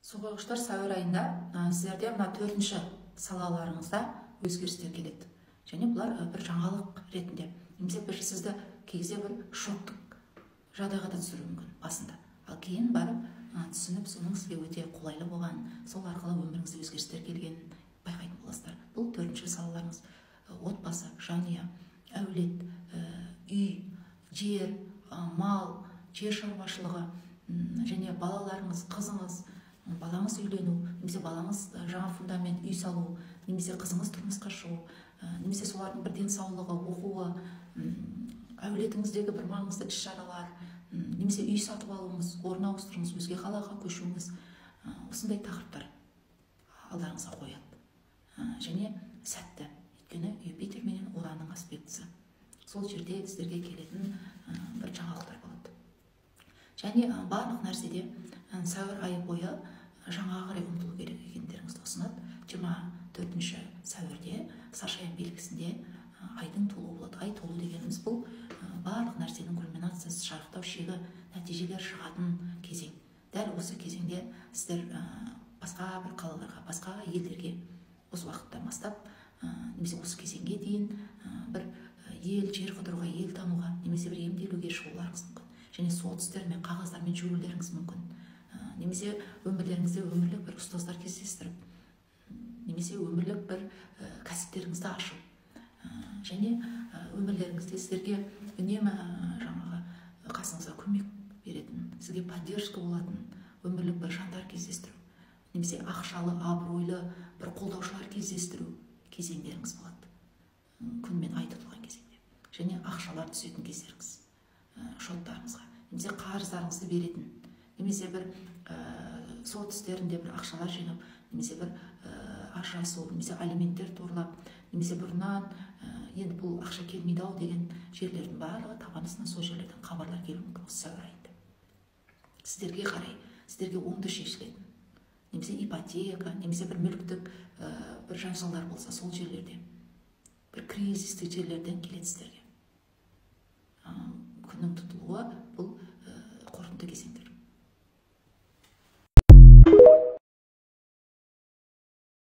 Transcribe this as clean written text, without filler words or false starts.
Су құйғыштар, сәуір айында сіздерде мына төртінші салаларыңызда өзгерістер келеді. Және бұлар бір жаңалық ретінде, немесе бір сізді кей кезде бір шоктық жағдайға да түсіруі мүмкін басында. Ал кейін барып түсініп, соның сізге өте қолайлы болғанын, сол арқылы өміріңізде өзгерістер келгенін байқайтын боласыздар. Бұл төртінші салаларыңыз: отбасы, жанұя, әулет, үй, жер, мал, жер шаруашылығы және балаларыңыз, қызыңыз, балаңыз үйлену, немесе балаңыз жаңа фундамент үй салу, немесе қызыңыз тұрмысқа шығу, немесе солардың бір денсаулығы, оқуы, әулетіңіздегі бір маңызды іс шаралар, немесе үй сатып алуыңыз, орын ауыстыруыңыз, өзге қалаға көшуіңіз, осындай тақырыптар алдарыңызға қояды. Және сәтті, өйткені Юпитер менен Уранның аспектісі, сол жерде сіздерге келетін бір жаңалықтар болады. Және барлық нәрседе сәуір айы бойы жаңаға қарай ұмтылу керек екендеріңізді ұсынады. 24 сәуірде Саршаян белгісінде айдың толуы болады. Ай толу дегеніміз — бұл барлық нәрсенің кульминациясы, шарықтау шегі, нәтижелер шығатын кезең. Дәл осы кезеңде сіздер басқа бір қалаларға, басқа елдерге осы уақыттан бастап немесе осы кезеңге дейін бір ел, жер қыдыруға, ел тануға немесе бір емделуге шығуларыңыз мүмкін. Және сот істермен, қағаздармен жүрулеріңіз мүмкін, немесе өмірлеріңізде өмірлік бір ұстаздар кездестіріп, немесе өмірлік бір кәсіптеріңізді ашу және өмірлеріңізде сіздерге үнемі жаңағы қасыңызға көмек беретін, сізге поддержка болатын өмірлік бір жандар кездестіру немесе ақшалы, абыройлы бір қолдаушылар кездестіру кезеңдеріңіз болады күн мен ай тұтылған кезеңде. Және ақшалар түсетін кездеріңіз шоттарыңызға, немесе қарыздарыңызды беретін, немесе бір сот істерінде бір ақшалар жинап, немесе бір ажырасу, немесе алименттер туралап, немесе бұрыннан енді бұл ақша келмейді ау деген жерлердің барлығы табан астынан сол жерлерден хабарлар келуі мүмкін осы сәуір айында сіздерге қарай, сіздерге оңды шешілетін, немесе ипотека, немесе бір мүліктік бір жанжалдар болса, сол жерлерде бір кризистік жерлерден келеді сіздерге. Күннің тұтылуы